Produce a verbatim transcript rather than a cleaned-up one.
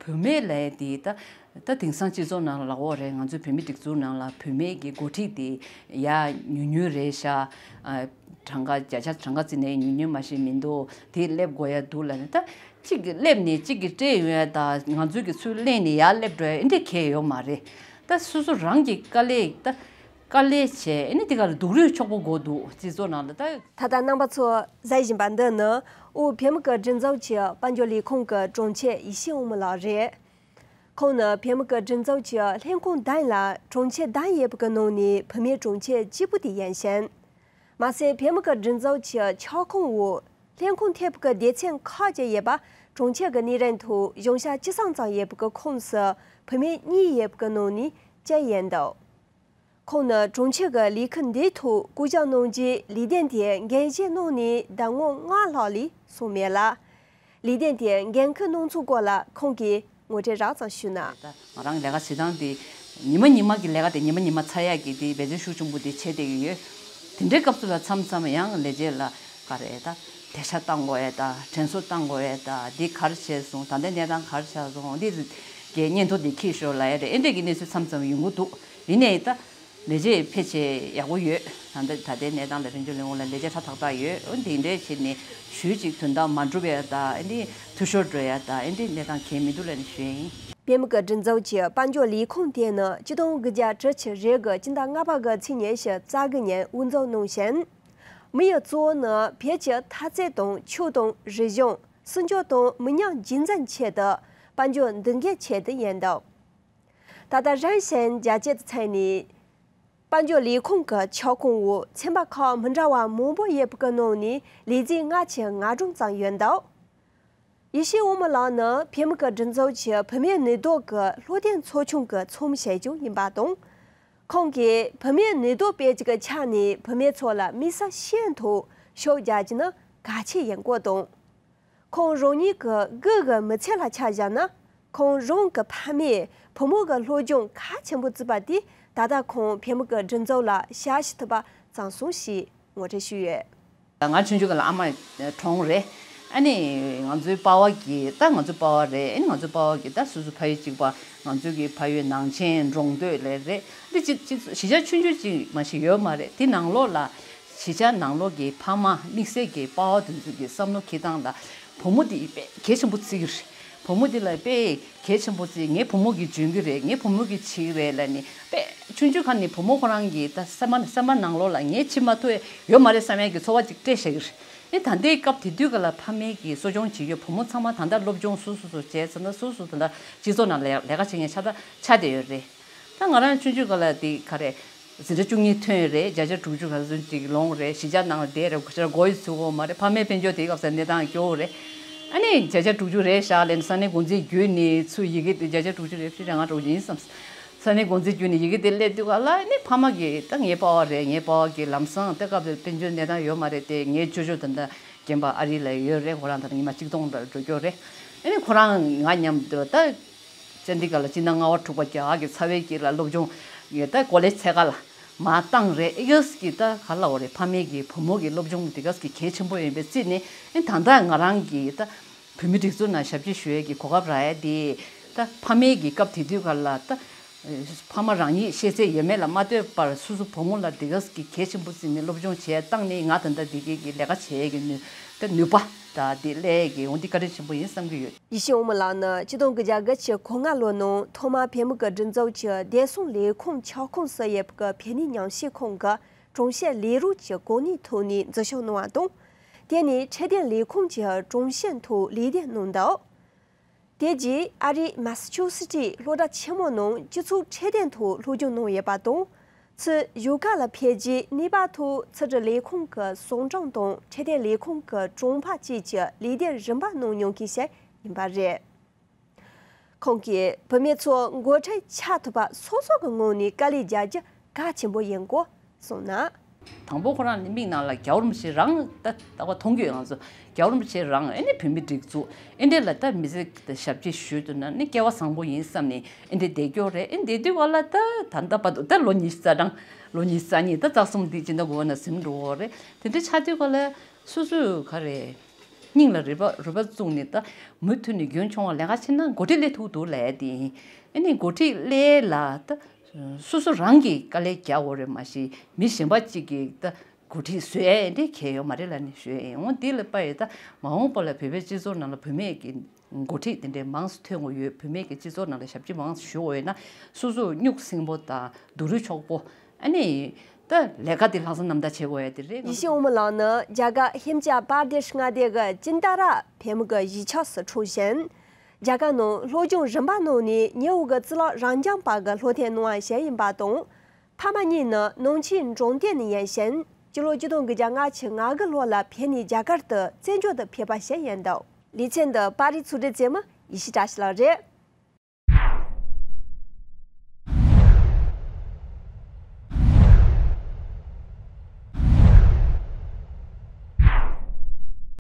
བུད་མེད་ལབ་ཡ་དེ་ད་ད་དེང་སང་སྤྱི་ཚོགས་ནང་ལ་འོ་རེད། ང་ཚོའི་བོད་མི་སྒྲིག་འཛུགས་ནང་ལ་བུད་མེད་ཀྱི་འགོ་ཁྲིད་དེ་ཡ་ཉུང་ཉུང་རེད་ཤག་ཨ། གྲངས་ཀ་བརྒྱ་ཆ་གྲངས་ཀ་བརྩིས་ནས་ཉུང་ཉུང་མ་ཞིག་མི་འདུག་དེ་སླེབས་དགོས་ཡ་འདུག་ལབ་ནས། ད་གཅིག་གིས་སླེབས་ནས་གཅིག་གིས་སྤྲད་ཡོང་ཡ་དང་། ང་ཚོའི་གི་ཚུར་གླེང་ནས་ཡར་སླེབས་འགྲོ་ཡ་འདི་འདྲ་གང་ཡང་ཡོད་མ་རེད། ད་སོ་སོ་རང་གི་དཀའ་ལས་ད་དཀའ་ལས་བྱས། ཨ་ནི་དེ་ག་ལ་སྡུག་རུས་ཆོག་པོ་དགོས་འདུག་སྤྱི་ཚོགས་ནང་ལ་ད། ད་ལྟ་རྣམ་པ་ཚོ་གཟིགས་བཞིན་པ་འདི་ནི་དབུས་བོད་མི་གི་སྒྲིག་འཛུགས་ཀྱི་དཔལ་འབྱོར་ལས་ཁུངས་ཀྱི་དྲུང་ཆེ་ཡེ་ཤེས་དབང་མོ་ལགས་རེད། ཁོང་ནི་བོད་མི་གི་སྒྲིག་འཛུགས་ཀྱི་ལྷན་ཁང་བདུན་ལ་དྲུང་ཆེ་བདུན་ཡོད་པའི་ནང་ནས་བུད་མེད་དྲུང་ཆེ་གཅིག་པུ་དེ་ཡིན་ཞིང་། མ་ཟད་བོད་མི་གི་སྒྲིག་འཛུགས་ཀྱི་ཁྱབ་ཁོངས་འོག་ལྷན་ཁང་ཐེ་བའི་སྡེ་ཚན་ཁག་ཅིག་ཡོད་པ། དྲུང་ཆེ་གི་གནས་རིམ་ཐོག་གཞུང་ཞབས་བཅུ་གསུམ་ཙམ་ཡོད་པའི་ཁོངས་སུ་བུད་མེད་གཉིས་ཡོད་པའི་ནང་ནས་གཅིག་ཡིན་འདུག་ཁོང་ནི་དྲུང་ཆེ་གི་ལས་ཁུར་འདིའི་ཐོག་བསྐོ་གཞག་གནང་རྗེས་ལས་དོན་དེ་འགན་བཞེས་གནང་ནས་ཟླ་ངོ་ལྔ་ལྷག་ལས་སོང་མེད་ལ། ལས་དོན་དེ་འགན་འཁུར་གནང་ཚུལ་སྐོར་ལ་ཁོང་གིས་ངོ་སྤྲོད་རགས་ཙམ་ཞུས་ན། ད་ང་རང་ལས་ཀ་བྱེད་སྟངས་དེ་ཉི་མ་ཉི་མ་གི་ལས་ཀ་དེ་ཉི་མ་ཉི་མ་ཚར་ཡག་གི་དེ་བེད་སྤྱོད་ཤུགས་ཆེན་པོ་དེ་བྱེད་བསྡད་ཀྱི་ཡོད། དེ་འདྲའི་སྐབས་སུ་ལ་མཚམས་མཚམས་ཡང་ལས་བྱེད་ལ་ག་རེ་ད་དེ་ཤ་བཏང་དགོས་ཡ་ད་དྲན་གསོ་བཏང་དགོས་ཡ་ད་འདི་ག་རེ་བྱས་སོང་། ད་ལྟའི་གནས་སྟངས་ག་རེ་ཆགས་སོང་། འདི་གའི་སྙན་ཐོ་འདི་ཁྱེར་ཤོག་ལབ་ཡ་རེད། ཨེ་འདྲས་ཀྱི་གནས་ཚུལ་མཚམས་མཚམས་ཡོང་གི་འདུག་ཡིན་ནའི་ད་ལས་བྱེད་ཕལ་ཆེར་ཡག་པོ་ཡོད། ད་ལྟ་ད་ལྟའི་གནས་སྟངས་ལ་དཔལ་འབྱོར་ལས་ཁུངས་ལ་ལས་བྱེད་ཧྲ་ཐག་ཐག་ཡོད། འོ་འདི་འདྲས་བྱས་ནས་ཞུས་ཅིག་དོན་དག་མ་འགྲུབ་ཡ་ད་ཨེ་འདྲས་འཐུས་ཤོར་འགྲོ་ཡ་ད་ཨེ་འདྲས་གནས་སྟངས་གང་ཡང་མི་འདུག་ལབ་ནས་ཞུས་ཡིན། བོད་མི་གི་སྒྲིག་འཛུགས་ཀྱི་དཔལ་འབྱོར་ལས་ཁུངས་དེ་ནི་ཆིག་སྟོང་དགུ་བརྒྱ་དྲུག་ཅུ་རེ་དགུ་སྤྱི་ཟླ་ལྔ་པ་གི་ཚེས་ཉི་ཤུ་རྩ་དགུ་ཉིན་དབུ་འཛུགས་གནང་ཞིང་། མི་ཡི་གཙོ་བོ་ནི་བོད་ཀྱི་འཐབ་རྩོད་དང་ཆོས་དང་རིག་གཞུང་། སྲིད་འབྱོར་དང་མི་ཉམས་རྒྱུན་འཛིན་ཆེད་དུ་དཔལ་འབྱོར་འདུ་འགོད་ཆེད་དུ་ཡིན་འདུག་ད་ལྟ་རིམ་བཞིན་རྒྱ་སྐྱེད་དུ་ཚུད་ནས། དཔལ་འབྱོར་ལས་ཁུངས་ཀྱི་ཁྱབ་ཁོངས་འོག་ཚན་པ་ཁག་མི་འདྲ་བ་མང་པོ་ཡོད་པའི་ནང་ནས་ལས་བྱེད་ལྔ་བཅུ་ང་གྲངས་ཙམ་ཡོད་འདུག་ཡེ་ཤེས་དབང་མོ་ལགས་ནི་བོད་མི་གི་སྒྲིག་འཛུགས་ཀྱི་བུད་མེད་ནུས་སྟོབས་ཀྱི་བློ་བརྟན་ཚོགས་ཆུང་གི་ཚོགས་མི་ཞིག་ཀྱང་ཡིན་པ་དང་། ཁོང་གིས་བུད་མེད་ནུས་སྟོབས་སྤེལ་རྒྱུ་གི་ཆ་ནས་བུད་མེད་ཚོ་ལ་དམིགས་བསལ་ཤེས་ཡོན་ཐོག་ཤུགས་རྒྱག་རྒྱུ་ནི་གལ་ཆེ་ཡིན་སྐོར་དང་། ཁོང་རང་ཉིད་ཀྱི་སྒེར་གྱི་མི་ཚེ་ལ་ཆ་བཞག་ན། ཁོང་རང་གི་ཕ་མས་བུ་མོ་གི་སློབ་སྦྱོང་གལ་ཆེན་པོ་བརྩིས་པ་དེ་ད་ལྟ་ཁོང་བོད་མི་གི་སྒྲིག་འཛུགས་ལ་ཞབས་ཞུ་ཐུབ་པ་བྱུང་སོང་ཞེས་ངོ་སྤྲོད་ཞུས་ཡོད། ང་ཆུང་ཆུང་སྒང་ལ་ཨ་མ་གྲོངས་རེད། ཨ་ནི་ང་ཚོའི་པ་ཕ་གིས་ད་ང་ཚོའི་པ་ཕ་རེད། ཨ་ནི་ང་ཚོའི་པ་ཕ་གིས་ད་སོ་སོ་ཕ་ཡུལ་གཅིག་པ། ང་ཚོའི་གི་ཕ་ཡུལ་ནང་ཆེན་འབྲོང་སྟོད་ལ་རེད། འདི་གཅིག་གཅིག་གཞིས་ཆགས་ཆུང་ཆུང་གཅིག་མ་ཞིག་ཡོད་མ་རེད། དེ་ནང་ལོགས་ལ་གཞིས་ཆགས་ནང་ལོགས་ཀྱི་ཕ་མ་དམིགས་བསལ་གྱི་པ་ཕ་དེ་ཚོ་གི་བསམ་བློ་འཁྱེར་སྟངས་ལ་བུ་མོ་དེ་དཔེ་གལ་ཆེན་པོ་བརྩི་གི་རེད། བུ་མོ་དེ་ལ་དཔེ་གལ་ཆེན་པོ་བརྩི། ངའི་བུ་མོ་གིས་འཇོན་གི་རེད། ངའི་བུ་མོ་གིས་བྱེད་ཀྱི་རེད་ལབ་ནས་དཔེ་ཆུང་ཆུང་སྒང་ནས་བུ་མོ་ཁོ་རང་གི་ད་སེམས་པ་སེམས་པ་ནང་ལོགས་ལ་ངས་བྱེད་མ་ཐུབ་ཡོད་མ་རེད་བསམ་ཡས་ཀྱི་ཚོར་བ་ཅིག་སྤྲད་བཞག་གི་རེད། ཨེ་ད་ལྟའི་སྐབས་དེ་དུས་ག་ལ་ཕ་མས་ཀྱི་གསོ་སྐྱོང་བྱེད་རྒྱུ། བུ་མོ་ཚང་མ་ད་ལྟ་སློབ་སྦྱོང་སོ་སོ་སོ་བྱས་ཚར་ན་སོ་སོ་ད་ལྟ་སྤྱི་ཚོགས་ནང་ལས་ལས་ཀ་བྱེད་མཁན་ཆགས་ད་ཆགས་བསྡད་ཡོད་རེད། ད་ང་རང་ཆུང་ཆུང་སྒང་ལ་དེ་ག་རེ་འཛིན་གྲྭ་བཅུ་གཉིས་ཐོན་རེད། བརྒྱ་ཆ་དྲུག་ཅུ་ག་ཚོད་ཅིག་ལོངས་རེད། གཞིས་ཆགས་ནང་ལ་བསྡད་རེད། སྒོ་ཕྱིར་སྒོ་ཡི་ཚུགས་ཡོད་མ་རེད། ཕ་མའི་དཔལ་འབྱོར་དེའི་སྐབས་སུ་གནས་སྟངས་སྐྱོ་བོ་རེད། ཨ་ནི་བརྒྱ་ཆ་དྲུག་ཅུ་རེད་བཞག་ལབ་ནས་ས་གནས་འགོ་འཛིན་བརྒྱུད་ནས་ཚུར་ཡི་གེ་དེ་བརྒྱ་ཆ་དྲུག་ཅུ་རེད། ཕྱི་རང་ང་དྲུག་ཅུ་ཡིན་བསམ། ས་གནས་འགོ་འཛིན་བརྒྱུད་ནས་ཡི་གེ་དེ་སླེབས་དུས་ག་ལ་ཨ་ནི་ཕ་མ་གིས་ད་ངའི་པ་ཕ་རེད། ངའི་པ་ཕ་གིས་ལམ་སང་དེ་སྐབས་དེ་དཔལ་འབྱོར་གནས་སྟངས་ཡོད་མ་རེད་དེ། ངའི་ཅོ་ཅོ་ད་ལྟ་རྒན་པ་ཨ་རི་ལ་ཡོད་རེད། ཁོ་རང་ད་ལྟ་ཉི་མ་གཅིག་སྟོང་ལ་འགྲོ་རྒྱུ་རེད། ཨ་ནི་ཁོ་རང་ང་མཉམ་དུ་ད་ཅན་དེ་ག་ལ་སྤྱི་ཟླ་ལྔ་པ་དྲུག་པ་རྒྱ་གར་གྱི་ཚ་བའི་དཀྱིལ་ལ་སློབ་སྦྱོང་ཡོད་ད་ཀོ་ལེཇ་ཚད་ཀ་ལ་མར་བཏང་རེད། ཨེ་གས་ཀྱི་ད་ག་ལ་འོ་རེད། ཕ་མས་ཀྱི་བུ་མོ་གི་སློབ་སྦྱོང་དེ་གས་ཀྱི་གལ་ཆེན་པོ་ཡིན་པའི་རྩིས་ནས་ཨེ་ད་ལྟ་ང་རང་གི་ད་བོད་མི་སྒྲིག་འཛུགས་ནང་ཞབས་ཕྱི་ཞུ་ཡས་ཀྱི་གོ་སྐབས་རག་ཡས་དེ་ད་ཕ་མས་ཀྱི་སྐབས་དེ་དུས་ག་ལ་ད་ཕ་མ་རང་ཉིད་ཤེས་ཚད་ཡོད་མེད་ལ་མ་ལྟོས་པར་སོ་སོ་བུ་མོ་ལ་དེ་གས་ཀྱི་གལ་ཆེན་པོ་བརྩིས་ནས་སློབ་སྦྱོང་བྱས་བཏང་ནས་ང་ད་ལྟ་འདི་གས་ཀྱི་ལས་ཀ་བྱེད་ཡས་ཀྱི་ནུས་ད་ནུས་པ་ད་དེ་སླེབས་ཡས་ཀྱི་འོ་འདི་བཀའ་དྲིན་ཆེན་པོ་ཡིན་བསམ་གྱི་ཡོད། ཡེ་ཤེས་དབང་མོ་ལགས་ནི་ཆིག་སྟོང་དགུ་བརྒྱ་དགུ་བཅུ་གོ་ལྔ་ལོ་ནང་ཐོག་མར་བོད་མི་གི་སྒྲིག་འཛུགས་ཀྱི་བདེ་སྲུང་ལས་ཁུངས་ཁྱབ་ཁོངས་སུ་ཡོད་པའི་བོད་གནས་ཉམས་ཞིབ་ཁང་གི་དྲུང་ཆེ་ལས་རོགས་ཀྱི་གོ་གནས་ཐོག་ནས་འཛུལ་ཞུགས་གནང་བ་དང་། དེ་ནས་འཕྲོད་བསྟེན་ལས་ཁུངས་ཀྱི་དྲུང་ཆེ་ཐོག་ལས་དོན་གནང་འདུག་དེ་རྗེས་ཨ་རིའི་མ་ས་ཆུ་སི་ཊི་སློབ་གྲྭ་ཆེན་མོ་ནང་སྤྱི་ཚོགས་འཕྲོད་བསྟེན་ཐོག་སློབ་སྦྱོང་གནང་ཡོད་པ་དང་། ཚུར་བཞུགས་སྒར་ལ་ཕེབས་རྗེས་ནད་པ་ཐོག་ཕྱི་དྲིལ་ལས་ཁུངས་ཀྱི་ཟུང་དྲུང་དང་འཕྲོད་བསྟེན་ལས་ཁུངས་ཀྱི་དྲུང་འཕར་བཅས་ཀྱི་ལས་དོན་རིམ་པ་གནང་མྱོང་མཁན་ཞིག་ཡིན་པ་རེད། ཁོང་གིས་བུད་མེད་ཚོ་འགོ་ཁྲིད་ཆགས་ཐུབ་པ་སོ་སོ་གི་ངོས་ནས་དཀའ་ལས་རྒྱག་རྒྱུ་གལ་ཆེན་པོ་ཡིན་སྐོར་གསུངས་ན། དང་པོ་ཁོ་རང་ནི་མིག་ནང་ལ་རྒྱལ་བ་རིན་པོ་ཆེ་རང་ད་ལྟ་བ་མཐོང་རྒྱུ་ཡོད། ང་ཚོ་རྒྱལ་བ་རིན་པོ་ཆེ་རང་ཨེ་ནི་བོད་མི་སྒྲིག་འཛུགས་ཨེ་འདྲས་ལ་ད་མི་ཚེ་ཞབས་ཕྱི་ཞུས་འདུག་ན་ནི་སྐལ་བ་བཟང་པོ་ཡིན་བསམ་ནས་ཨེ་འདྲས་བསྡད་ཀྱོག་རེད། ཨེ་བསྡད་དུས་ག་ལ་ད་ད་ལྟ་བར་དུ་ད་ལོ་ཉི་ཤུ་རྩ་གྲངས་ལོ་ཉི་ཤུ་རྩ་གཉིས་ད་རྩ་གསུམ་འདི་སྤྱི་ཟླ་དགུ་པ་ནང་ཟིན་འགྲོ་གི་རེད། དེ་འདྲས་ཆགས་དུས་ག་ལ་སོ་སོས་ག་རེ། སྙིང་ལ་རུས་པ་རུས་པ་བཙུགས་ནས་ད་མུ་མཐུད་ནས་རྒྱུན་འཁྱོངས་པ་ལས་ཀ་བྱེད་ན་འགོ་ཁྲིད་སླེབས་ཐུབ་འདུག་ལབ་ཡ་དེ་ཡིན། ཨ་ནི་འགོ་ཁྲིད་སླེབས་ལ་ད་སོ་སོ་རང་གིས་དཀའ་ལས་རྒྱག་དགོས་རེད། མ་གཞི་མི་གཞན་པ་གཅིག་གིས་ད་འགོ་ཁྲིད་བཟོ་ཡ་དེ་གལ་ཡོད་མ་རེད་ལབ་ནས་ཞུ་ཡ་ཡིན། འོ་འདི་ལ་དཔག་ཡོད། ད་མ་འོངས་པ་ལ་བོད་པའི་སྤྱི་ཚོགས་ནང་ལ་བུད་མེད་ཀྱི་འགོ་ཁྲིད་དེ་འདྲའི་མང་ཙམ་ཐོན་དགོས་ཡོད། བུད་མེད་ཀྱི་སྤྱི་ཚོགས་ནང་ལ་ཞབས་ཕྱི་མང་ཙམ་ཞུ་དགོས་ཡོད་ན་སོ་སོ་སྨྱུག་སྲིན་པོ་དང་སྡུག་རུས་ཆོག་པོ། ཨ་ནི་ད་ལས་ཀ་དེ་ལྷག་བསམ་རྣམ་དག་བྱེད་དགོས་ཡ་དེ་རེད། ཡེ་ཤེས་དབང་མོ་ལགས་ནི་རྒྱ་གར་ཧི་མ་ཅལ་པར་དེ་ཤི་མངའ་སྡེ་གི་ཅིན་ཏ་ར་བོད་མི་གི་གཞིས་ཆགས་སུ་འཁྲུངས་ཤིང་། རྒྱ་གར་ནང་སློབ་སྦྱོང་རིམ་པ་གནང་ནས་ཉེ་བོ་གི་རྩི་ལག་རང་རྐྱང་པ་གི་སློབ་ཐོན་གནང་བ་ཞིག་ཡིན་པ་དང་། ཕ་མ་གཉིས་ནི་ནང་ཆེན་འབྲོང་སྟོན་ནས་ཡིན་ཞིང་། སྤྱི་ལོ་ཆིག་སྟོང་དགུ་བརྒྱ་ལྔ་བཅུ་ང་དགུ་ལོ་ལ་བོད་ནས་རྒྱ་གར་དུ་བཙན་བྱོལ་དུ་ཕེབས་པ་ཞིག་ཡིན་འདུག་ལེ་ཚན་འདི་པར་རིས་ཚོགས་སྒྲིག་བྱེད་མི་ཡེ་ཤེས་བཀྲ་ཤིས་ལགས་རེད།